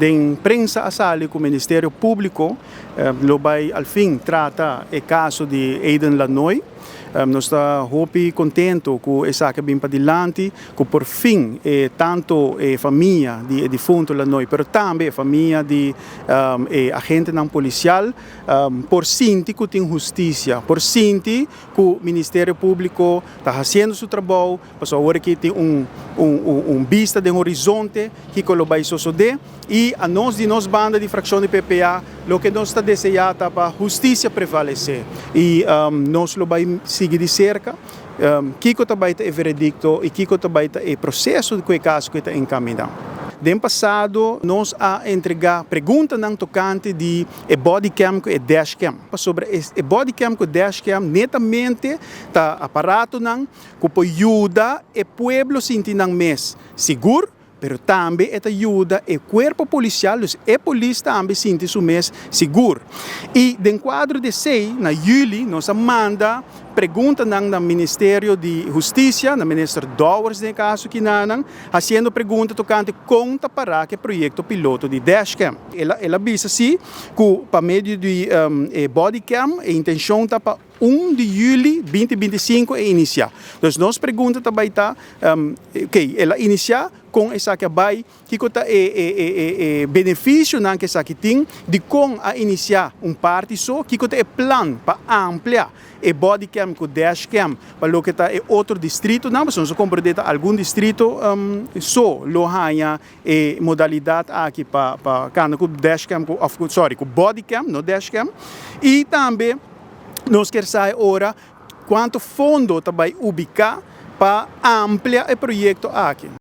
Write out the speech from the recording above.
Den prensa a sali ku Ministerio Públiko lo bai al fin trata e kaso di Aiden Lanoy. Nos ta hopi kontentu ku esaki a bin padilanti, ku por fin e tantu e famia di e difunto Lanoy pero tambe e famia di e agentenan polisial por sinti ku tin hustisia, por sinti ku Ministerio Públiko ta hasiendo su trabou. Pasobra awor aki tin un un bista den horizonte kiko lo bai sosodé i anos di nos banda di frakshon di PPA loke nos ta deseá ta pa hustisia prevalesé i nos lo bai sigui di serka kiko ta bai ta e veredikto i kiko ta bai ta e proseso ku e kaso ku e ta enkaminá. Den pasado nos a entregá preguntanan tokante di e bodycam ku e dashcam pasobra e bodycam ku e dashcam netamente ta aparatonan ku por yuda e pueblo sinti nan mes sigur, pero tambe e ta yuda e kuerpo polisial, dus e polis tambe sinti su mes sigur. I den kuadro di esei, na yüli nos a manda preguntanan na Ministerio di Hustisia, na Minister Dowers den e kaso kinanan, hasiendo pregunta tokante kon ta pará ku e proyekto piloto di dashcam. El a bisa si ku pa medio di e bodycam e intenshon ta pa Un di juli binti 25 e inisiá. Dus nos pregunta ta bai ta, ok, el a inisiá, kon esaki a bai, kiko ta e e e e e benefisionan ku esaki tin, dikon a inisiá un parti so, kiko ta e plan pa amplia e bodycam ku dashcam pa loke ta e otro distritonan, pasobra nos a komprendé ta algun distrito so lo haña e modalidat aki pa pa kanda ku dashcam ku òf sorry ku bodycam no dashcam i tambe nos kier sa e ora kuantu fondo ta bai ubiká pa amplia e proyekto aki.